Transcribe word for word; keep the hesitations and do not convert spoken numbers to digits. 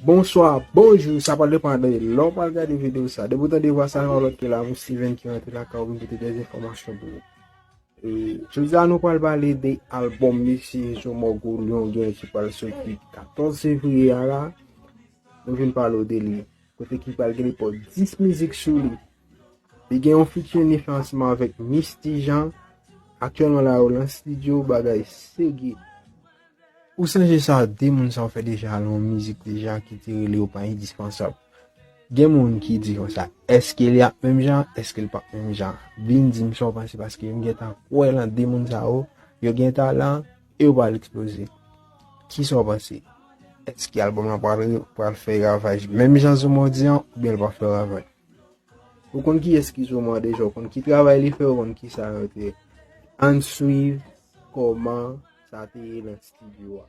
Bonswa, bonjou, sa pral depann de lè w pral gade videyo sa. Depi w tande vwa sa, se pa lòt ke la, Steven ki rantre lakay ou vin pote dèz enfòmasyon pou ou. E, jodi a, nou pral pale de albòm mesye Zo Mògou Lyon gen ki pral soti katòz fevriye a la. Nou vin pale w de li. Kote ki pral gen li pou dis mizik sou li. Li gen yon featuring li fè ansanm avèk Misty Jean. Aktyèlman la, yo lan estidyo, bagay serye. Ou sonje sa, de moun sa yo fè deja, lan yon mizik deja ki te rele yo pa endispansab. Gen moun ki di konsa, èske li ap menm jan, èske li p ap menm jan? Vin di m sa w panse, paske m gentan kwè lan de moun sa yo, yo gen talan, e yo pral eksploze. Kisa w panse? Èske albòm lan pral, pral fè ravaj menm jan Zo Mògou di an, oubyen l pral fè ravaj? Ou konn kiyès ki Zo Mògou deja, ou konn ki travay li fè, ou konn kisa yo te. Ann swiv kòman sa te ye lan estidyo a.